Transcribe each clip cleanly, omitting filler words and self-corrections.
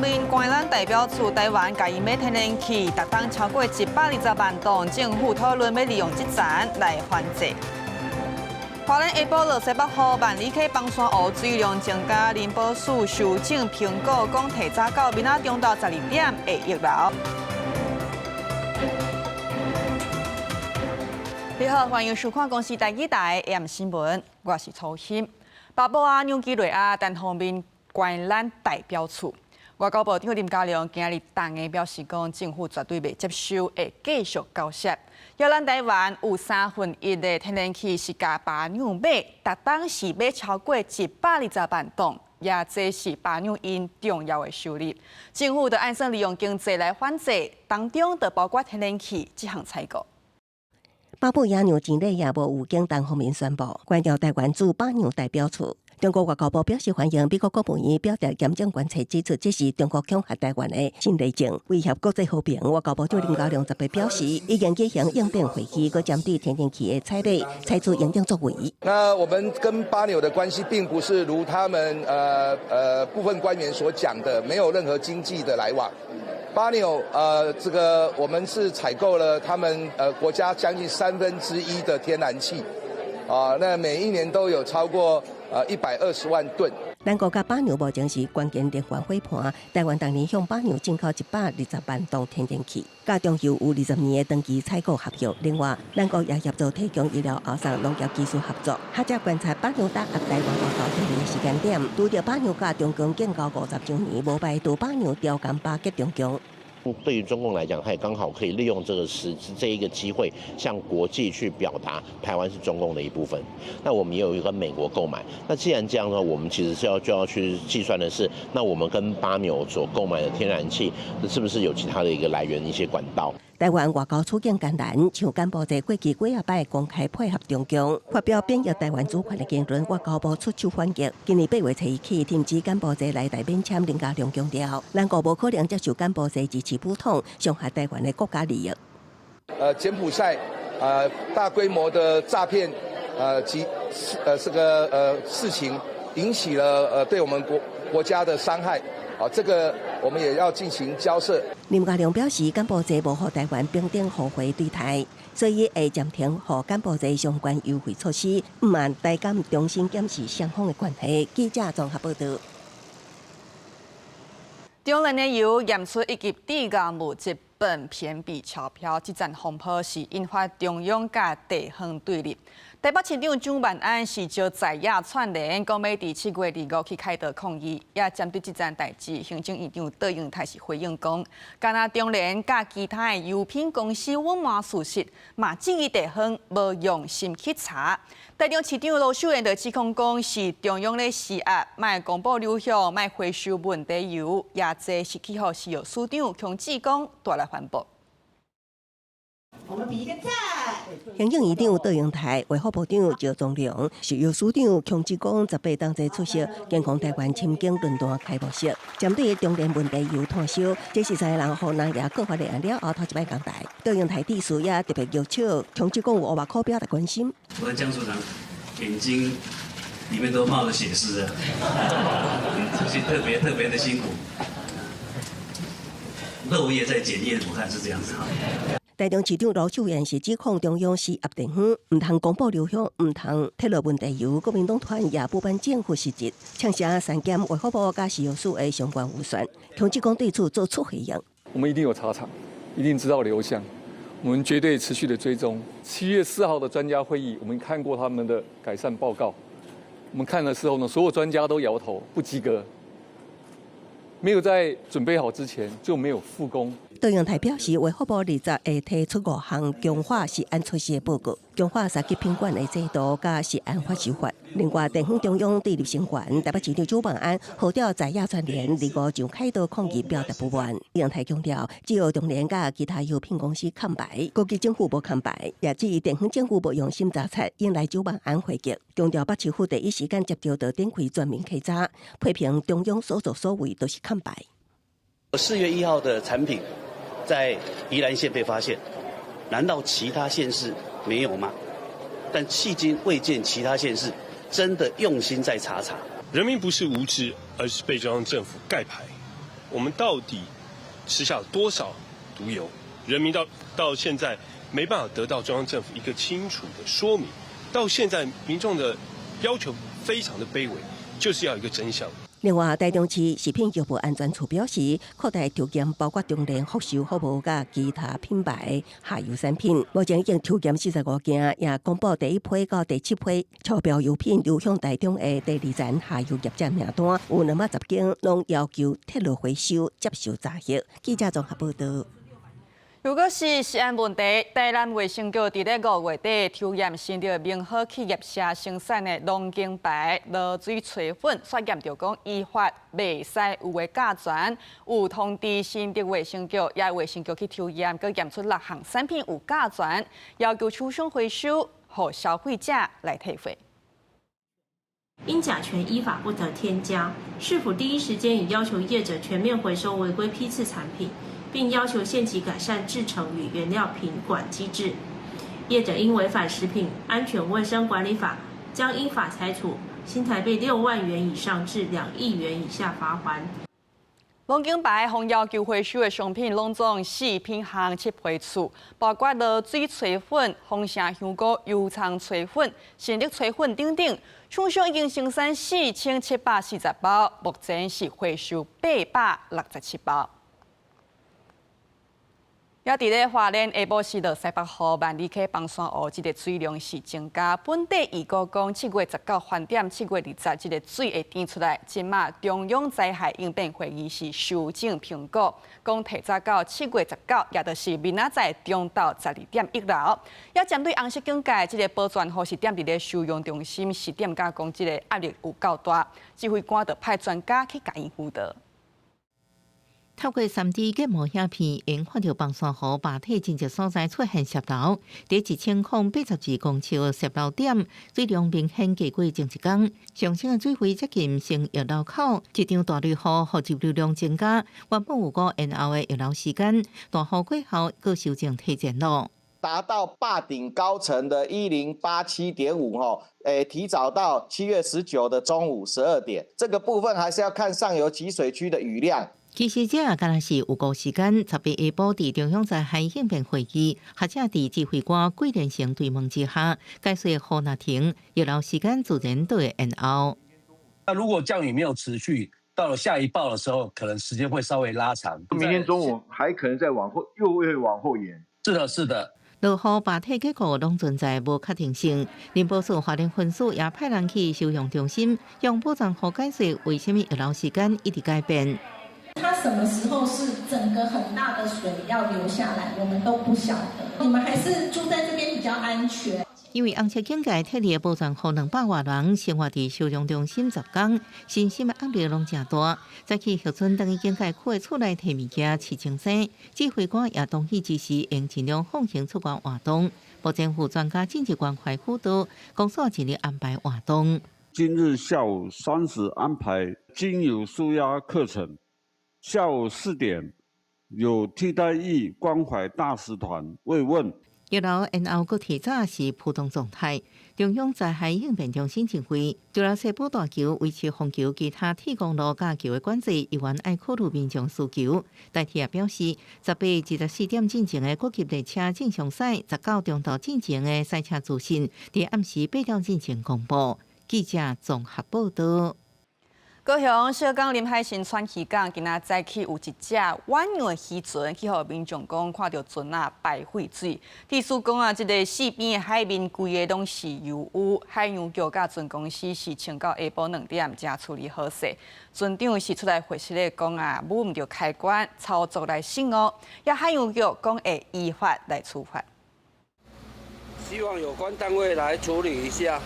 面關咱代表處台灣共伊買天然氣，逐冬超過120萬噸，政府討論欲利用這層來還債。花蓮下晡落西北雨，萬里溪枋山湖水量增加，林保署修正評估，講提早到明仔中晝12點會溢流。你好，歡迎收看公視台語台 AM 新聞，我是楚欣。巴布亞紐幾內亞單方面關咱代表處，外交部長林佳龍今日當下表示講，政府絕對袂接受，會繼續交涉。予咱台灣有三分一的天然氣是共巴紐買，逐冬是買超過120萬噸，也這是巴紐𪜶重要的收入。政府就按算利用經濟來反制，當中就包括天然氣這項採購。巴布亞紐幾內亞無預警單方面宣布關掉台灣駐巴紐代表處。中國外交部表示歡迎美國國務院表達嚴正關切，指出這是中國恐嚇台灣的新例證，威脅國際和平。外交部長林佳龍特別表示，已經舉行應變會議，閣針對天然氣的採買採取應變作為。那我們跟巴紐的關係，並不是如他們部分官員所講的，沒有任何經濟的來往。巴紐這個我們是採購了他們國家將近三分之一的天然氣，啊，那每一年都有超過120萬噸。咱國佮巴紐目前是關鍵能源夥伴，台灣逐年向巴紐進口120萬噸天然氣，佮中油有20年的長期採購合約。另外，咱國也協助提供醫療後送農業技術合作。學者觀察巴紐打壓台灣外交協議的時間點，拄著巴紐佮中共建交50週年，無排除巴紐調工巴結中共。對於中共來講，他也剛好可以利用這個時這一個機會，向國際去表達台灣是中共的一部分。那我們也有一個美國購買。那既然這樣的話，我們其實是要就要去計算的是，那我們跟巴紐所購買的天然氣，是不是有其他的一個來源一些管道？台灣外交處境艱難，像柬埔寨過去幾仔擺公開配合中共，發表貶抑台灣主權的言論，外交部出手反擊。今年8月初起，停止柬埔寨來台免簽，林佳龍強調，咱國無可能接受柬埔寨支持武統，傷害台灣的國家利益。柬埔寨大規模的詐騙及這個事情，引起了對我們國家的傷害。啊，這個我們也要進行交涉。林佳龍表示，柬埔寨無予台灣平等互惠對待，所以會暫停予柬埔寨相關優惠措施，毋按台柬重新檢視雙方的關係。記者綜合報道。中聯的油驗出一級致癌物質苯偏吡超標，這陣風波是引發中央佮地方對立。台北市長蔣萬安是召在野串聯，講欲佇7月25去凱道抗議，也針對這件代誌，行政院長卓榮泰是回應講，敢若中聯佮其他的油品公司隱瞞事實，嘛質疑地方無用心去查。台中市長盧秀燕就指控講是中央咧施壓，莫公布流向，莫回收問題油，也這是去予食藥署長柯志剛帶來反駁。我們比一個讚。行政院長卓榮泰、衛福部長趙宗龍、食藥署長柯志剛18同齊出席健康台灣深耕論壇開幕式，針對中聯問題油炭燒，這是三個人予南亞告發的案了後，頭一擺講台。卓榮泰致詞也特別要求柯志剛有烏目苦表達關心。我看江處長眼睛裡面都冒着血絲啊，這是特別特別的辛苦，漏液在檢驗，我看是這樣子哈。台中市長盧秀燕是指控中央施壓地方，毋通公布流向，毋通披露問題油。國民黨團也不滿政府失職，嗆聲刪減衛福部佮食藥署的相關預算，柯志剛對此做出回應。我們一定有查廠，一定知道流向，我們絕對持續的追蹤。7月4號的專家會議，我們看過他們的改善報告，我們看的時候呢，所有專家都搖頭，不及格。沒有在準備好之前就沒有復工。卓榮泰表示，衛福部20會提出五項強化食安措施的報告，強化三級品管的制度佮食安發收法。另外，地方中央對立成員台北市長蔣萬安號召在野串聯25上凱道抗議，表達不滿。卓榮泰強調，只有中聯佮其他油品公司崁牌，各級政府無崁牌，也指地方政府無用心查冊，引來蔣萬安回擊。強調北市府第一時間接著就展開全面稽查，批評中央所作所為都是崁牌。4月1號的產品在宜蘭縣被發現，難道其他縣市沒有嗎？但迄今未見其他縣市真的用心在查查。人民不是無知，而是被中央政府蓋牌。我們到底吃下了多少毒油？人民到現在沒辦法得到中央政府一個清楚的說明。到現在民眾的要求非常的卑微，就是要一個真相。另外，台中市食品藥物安全處表示，擴大抽驗包括中聯福壽服務佮其他品牌下游產品，目前已經抽驗45件，也公布第一批到第七批超標油品流向台中的第二層下游業者名單，有210間攏要求撤落回收，接受查核。記者綜合報道。如果是食安問題，台南衛生局佇咧5月底抽驗新竹明好企業社生產的龍興牌濁水炊粉，煞驗著講依法袂使有的甲醛，有通知新竹衛生局，也衛生局去抽驗，閣驗出六項產品有甲醛，要求廠商回收，予消費者來退貨。因甲醛依法不得添加，市府第一時間已要求業者全面回收違規批次產品。並要求限期改善製程與原料品管機制。業者因違反食品安全衛生管理法，將依法裁處新台幣6萬元以上至2億元以下罰鍰。龍興牌予要求回收的商品，攏總四品項七批次，包括濁水炊粉、豐盛香菇油蔥炊粉、新竹炊粉等等。廠商已經生產4740包，目前是回收867包。也佇咧花蓮下晡時落西北雨，萬里溪崩山湖這个水量是增加。本地預估講7月19翻點，7月20這个水會漲出來。這馬中央災害應變會議是修正評估，講提早到7月19，也就是明仔載中晝12點溢流。也針對紅色警戒，這个保全予是踮佇咧收容中心，是踮甲講這个壓力有夠大，指揮官就派專家去共𪜶輔導。透過3D 建模影片，會看著崩山湖壩體真濟所在出現瀉流，佇1082公尺的瀉流點，水量明顯低過前一工。上升的水位接近成溢流口，這場大雷雨，予入流量增加，原本預估延後的溢流時間，大雨過後閣修正提前咯。達到壩頂高層的1087.5吼，提早到7月19的中午12點，這個部分還是要看上游集水區的雨量。其實這敢若是預估時間，18下晡佇中央災害應變會議，學者佇指揮官桂連成對問之下，解說雨若停，溢流時間自然都會延後。那如果降雨沒有持續，到了下一報的時候，可能時間會稍微拉長。明天中午還可能再往後，又會往後延。是的，是的。落雨壩體結構攏存在無確定性，林保署花蓮分署也派人去收容中心，用保全予解說為啥物溢流時間一直改變。它什麼時候是整個很大的水要流下來，我們都不曉得。你們還是住在這邊比較安全。因為紅色警戒撤離的保全予200外人生活佇收容中心10工，身心的壓力攏誠大。早起核准轉去警戒區的厝內提物件飼清生，指揮官也同意支持，應盡量放行出外活動。目前有專家進行關懷輔導，公所盡力安排活動。今日下午3時安排精油舒壓課程。下午4點有替代役關懷大使團慰問。溢流延後閣提早是普通狀態。中央災害應變中心認為，除了西部大橋維持封橋，其他鐵公路佮橋的管制猶原愛考慮民眾需求。台鐵也表示，18:24進前的國急列車正常駛，19中晝進前的駛車資訊，佇暗時8點進前公布。記者綜合報道。高雄小港臨海新村漁港，今仔早起有一隻遠洋的漁船，去予民眾講看著船仔排廢水。意思講啊，這个四邊的海面規个攏是油污，海洋局佮船公司是撐到下晡2點才處理好勢。船長是出來回釋咧講啊，舞毋著開關操作來失誤，也海洋局講會依法來處罰。希望有關單位來處理一下。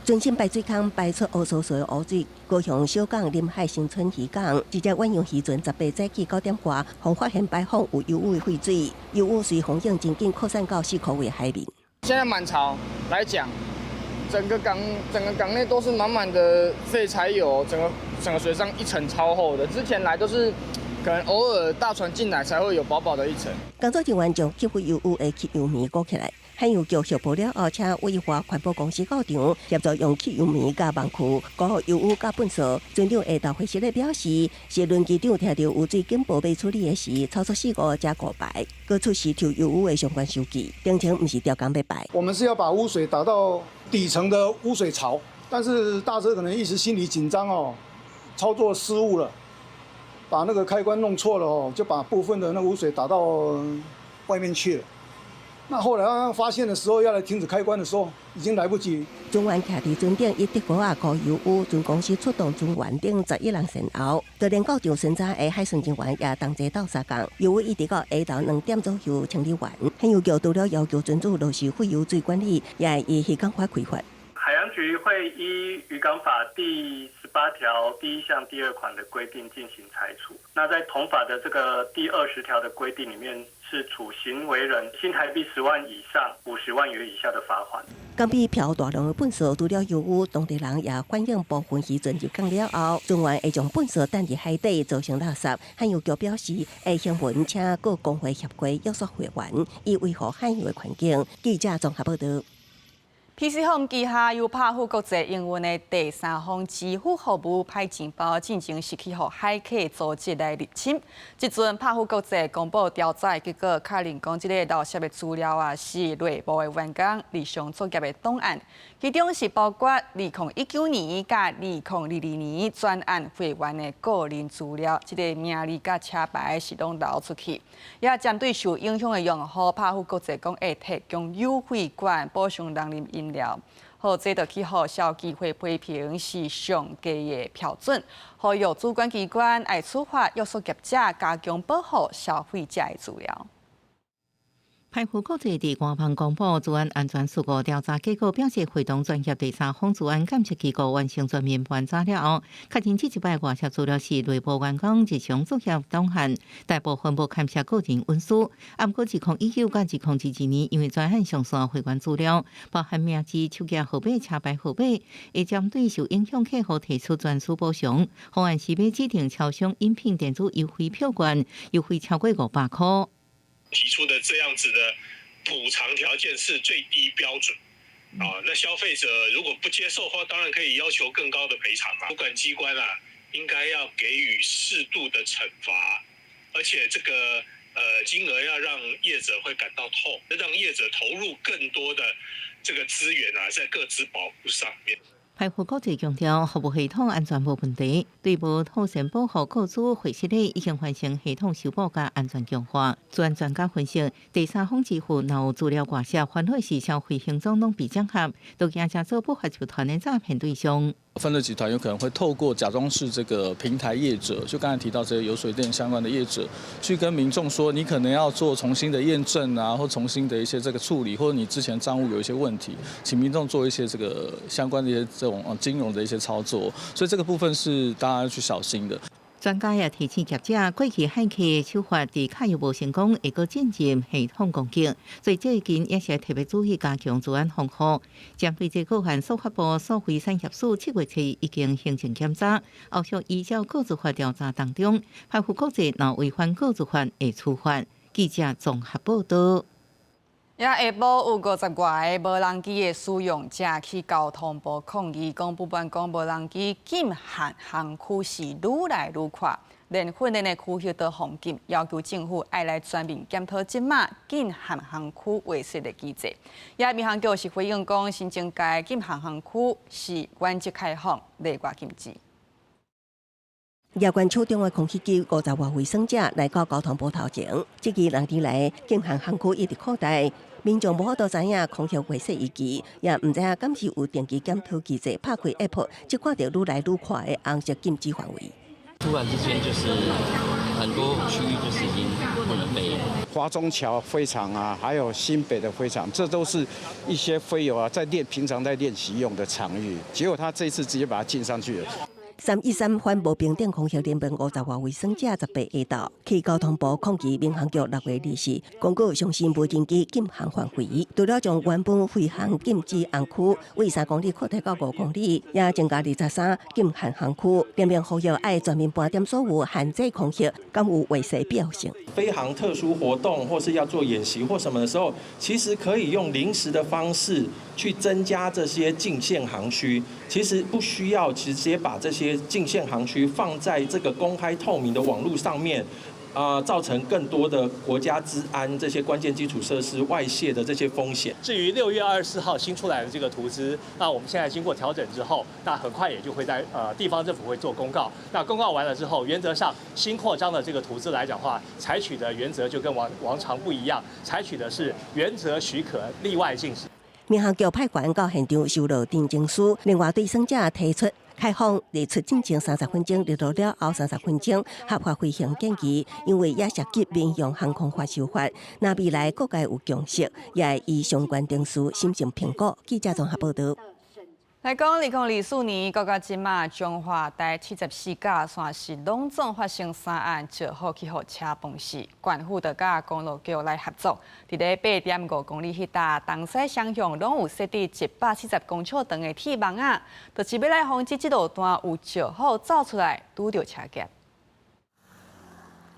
船身排水孔排出烏趖趖的污水，高雄小港臨海新村漁港，一隻遠洋漁船18早起9點外，予發現排放有油污的廢水，油污隨風湧真緊擴散到四箍圍海面。現在滿潮來講，整個港內都是滿滿的廢柴油，整個水上一層超厚的。之前來都是可能偶爾大船進來才會有薄薄的一層。工作人員將吸附油污的吸油棉裹起來。海洋局修補了後，請威華環保公司到場協助用汽油棉佮網具，割油污佮糞掃。船長下晝會時咧表示，是輪機長聽著污水警報欲處理的時，操作失誤才誤排，閣出示抽油污的相關收據，聲稱毋是刁工欲排。我們是要把污水打到底層的污水槽，但是大車可能一時心裡緊張哦，操作失誤了，把那個開關弄錯了哦，就把部分的那個污水打到外面去了。那後來發現的時候，要來停止開關的時候，已經來不及。船員徛佇船頂，一直閣仔割油污，船公司出動船員等11人善後。就連到場巡查的海巡人員也同齊鬥相共。油污一直到下晝2點左右清理完。海洋局除了要求船主落實廢油水管理，也會依漁港法開罰。海洋局會依漁港法第18條第一項第二款的規定進行裁處。那在同法的這個第20條的規定裡面，是處行為人新台幣10萬以上50萬元以下的罰款。相比飄大量的糞掃，除了油污，當地人也反映部分漁船入港了後，船員會將糞掃擲佇海底造成垃圾。海洋局表示，會行文請各公會協會約束會員，以維護海洋的環境。記者綜合報道。 PC Home 旗下由拍富國際營運的第三方支付服務歹錢包，進前是去予海客組織來入侵。這陣拍富國際公布調查結果，確認講這个流泄的資料啊是內部的員工日常作業的檔案，其中是包括2019年佮2022年專案會員的個人資料，這个名字佮車牌是攏流出去。也針對受影響的用戶，拍富國際講會提供優惠券補償人啉飲料。好，這就去予消基會批評是上低的標準，呼籲主管機關愛處罰約束業者，加強保護消費者的資料。拍富國際佇官網公布資安安全事故調查結果，表示會同專業第三方資安檢測機構完成全面盤查了後，確認這一擺外泄資料是內部員工日常作業檔案，大部分無牽涉個人隱私。啊，毋過2019佮2022年，因為專案上線會員資料，包含名字、手機號碼、車牌號碼，會針對受影響客戶提出專屬補償方案，是欲指定超商飲品電子優惠票券，優惠超過500塊。提出的這樣子的補償條件是最低標準啊，那消費者如果不接受的話，當然可以要求更高的賠償嘛。主管機關啊，應該要給予適度的懲罰，而且這個金額要讓業者會感到痛，讓業者投入更多的這個資源啊，在個資保護上面。拍富國際強調，服務系統安全無問題，對無妥善保護個資會失禮已經完成系統修補佮安全強化。資安專家分析，第三方支付若有資料外泄，煩惱是消費行蹤攏被整合，都驚成做不法集團的詐騙對象。犯罪集團有可能會透過假裝是這個平台業者，就剛才提到這些油水店相關的業者，去跟民眾說，你可能要做重新的驗證啊，或重新的一些這個處理，或者你之前賬戶有一些問題，請民眾做一些這個相關的一些這種金融的一些操作，所以這個部分是大家要去小心的。專家也提醒業者，過去駭客手法佇卡友無成功，會閣進入系統攻擊，所以最近也是特別注意加強資安防護。針對這個案，數發部數位產業署7月初已經行政檢查，後續依照個資法調查當中，拍富國際若違反個資法會處罰。記者綜合報道。也下晡有50外个無人機的使用者去交通部抗議，講不滿講無人機禁航航區是愈來愈闊，連訓練的區域都封禁，要求政府愛來全面檢討這馬禁航航區劃設的機制。也民航局是回應講，新增加禁航航區是原則開放，例外禁止。遙懸手中的空氣機，50外位耍者來到交通部頭前，這支兩年來禁航航區一直擴大，民眾無法度知影空域劃設依據，也毋知影敢是有定期檢討機制，拍開 App 就看著愈來愈闊的紅色禁止範圍。突然之間，就是很多區域就是已經不能飛。華中橋飛場啊，還有新北的飛場，這都是一些飛友啊在練平常在練習用的場域，結果他這次直接把它禁上去了。313反無平等空襲聯盟50外位傷者18下晝去交通部抗議民航局6月24公告上新無人機禁航範圍，除了將原本飛航禁止紅區為3公里擴大到5公里，也增加23禁限航區。聯盟呼籲愛全面盤點所有限制空域，敢有違誓必要性？飛航特殊活動或是要做演習或什麼的時候，其實可以用臨時的方式去增加這些禁限航區，其實不需要直接把這些禁限航區放在這個公開透明的網路上面，造成更多的國家資安這些關鍵基礎設施外洩的這些風險。至於6月24號新出來的這個圖資，那我們現在經過調整之後，那很快也就會在地方政府會做公告。那公告完了之後，原則上新擴張的這個圖資來講話，採取的原則就跟往常不一樣，採取的是原則許可，例外禁止。民航局派員到現場收錄陳情書，另外對傷者提出開放日出進前30分鐘，日落了後30分鐘合法飛行建議，因為也涉及民用航空法修法，若未來各界有共識，也會依相關程序審慎評估。記者綜合報導。來講，2024年，到這馬彰化台74甲線是攏總發生三案石虎去予車碰死，縣府就佮公路局來合作，佇咧8.5公里彼搭東西雙向攏有設置170公尺長的鐵網仔，就是欲來防止這路段有石虎走出來拄著車劫。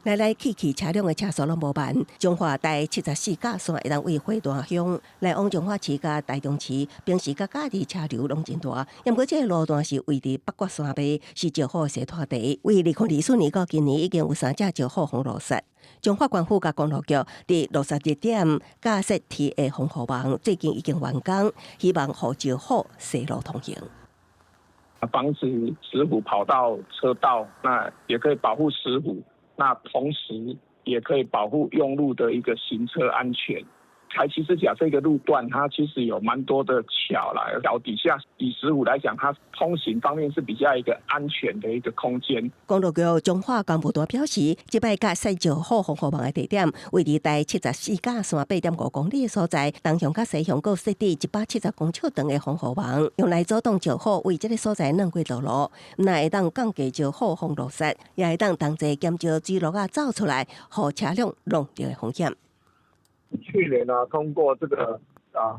來來去去車輛的車速攏無慢，彰化台74甲線會當為花壇鄉來往彰化市佮台中市，平時佮假日車流攏真大。毋過這个路段是位佇北角山脈，是石虎的棲地。為2024年到今年已經有三隻石虎予路殺。彰化縣府佮公路局佇62點架設鐵的防護網，最近已經完工，希望予石虎細路通行。防止石虎跑到車道，那也可以保護石虎。那同時也可以保護用路的一個行車安全。台74甲這個路段，它其實有蠻多的橋啦，橋底下以石虎來講，它通行方面是比較一個安全的一個空間。公路局彰化幹部團表示，這擺架設石虎防護網的地點，位佇台74甲線8.5公里的所在，東向佮西向閣設置170公尺長的防護網，用來阻擋石虎為這个所在鑽過道路，毋但會當降低石虎予路殺，也會當同齊減少水路仔走出來，予車輛挏著的風險。去年呢，通過這個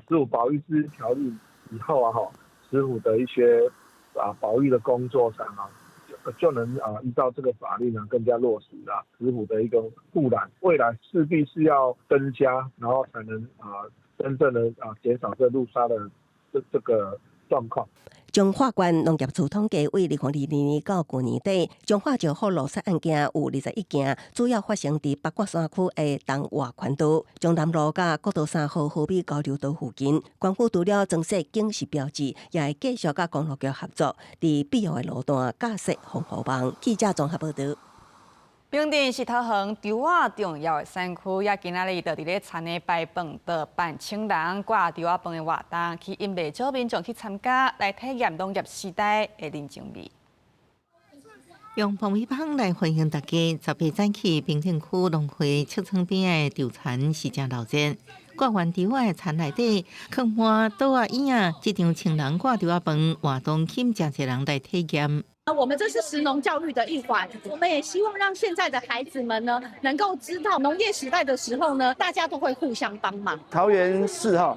石虎保育之條例以後啊，哈，石虎的一些保育的工作上啊，就能依照這個法律呢更加落實啦。石虎的一個護欄，未來勢必是要增加，然後才能真正的減少這路殺的這個狀況。彰化縣農業處統計，為2022年到舊年底，彰化石虎路殺案件有21件，主要發生佇北角山區的東外環道、中南路佮國道3號和美交流道附近。縣府除了增設警示標誌，也會繼續佮公路局合作，佇必要的路段架設防護網。記者綜合報導。平鎮是桃園稻仔重要的產區，也今仔日就佇咧田的排飯桌辦青人掛稻仔飯的活動，吸引袂少民眾去參加，來體驗農業時代的人情味。用爆米香來歡迎大家，18早起平鎮區農會七村邊的稻田是誠鬧熱。掛完稻仔的田內底，囥滿桌仔椅仔，這場青人掛稻仔飯活動吸引誠濟人來體驗。我們這是食農教育的一環，我們也希望讓現在的孩子們呢，能夠知道農業時代的時候呢，大家都會互相幫忙。桃園市哈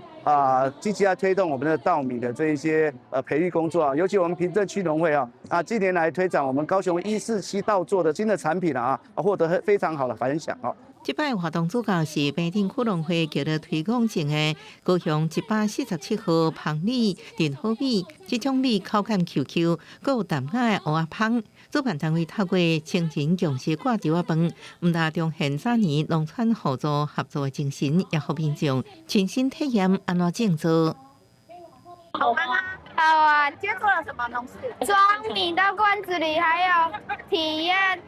積極在推動我們的稻米的這一些培育工作啊，尤其我們平鎮區農會啊，近年來推展我們高雄147稻作的新的產品啊，獲得非常好的反響哦。這擺活動主角是平鎮區農會極力推廣種的高雄147號芳米、陳好米，這種米口感 Q Q，閣有淡雅的芋仔芳。主辦單位透過青人共食掛稻仔飯，毋但彰顯早年農村互助合作的精神，也予民眾親身體驗按怎種作。好玩嗎？好啊！今天做了什麼農事？裝米到罐子裡，還有體驗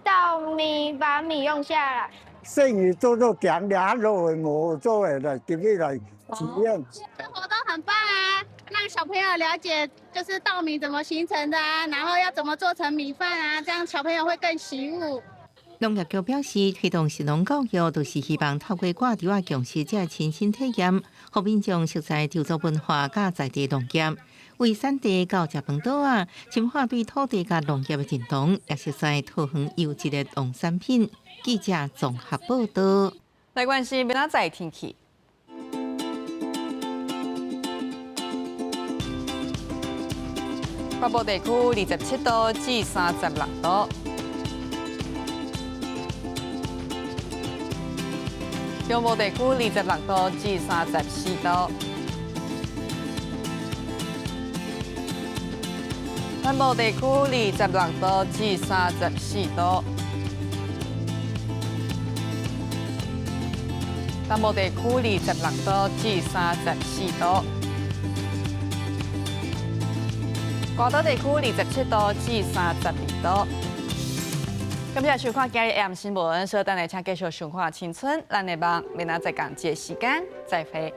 稻米把米用下來。生意做做行掠落去，我做的來入去來體驗。這活動很棒啊，讓小朋友了解就是稻米怎麼形成的啊，然後要怎麼做成米飯啊，這樣小朋友會更喜惡。農業局表示，推動食農教育，就是希望透過掛稻仔共食這親身體驗，予民眾熟悉稻作文化佮在地農業。為產地到食飯島仔，深化對土地佮農業的認同，也熟似桃園優質的農產品。記者綜合報導。來關心明仔載天氣。北部地區27度至36度，中部地區26度至34度，南部地區26度至34度，南部地區26度至34度。外島地區27度至32度。感謝收看今日 AM 新聞，稍等下請繼續收看《青春咱的夢》，明仔載仝這個時間再會。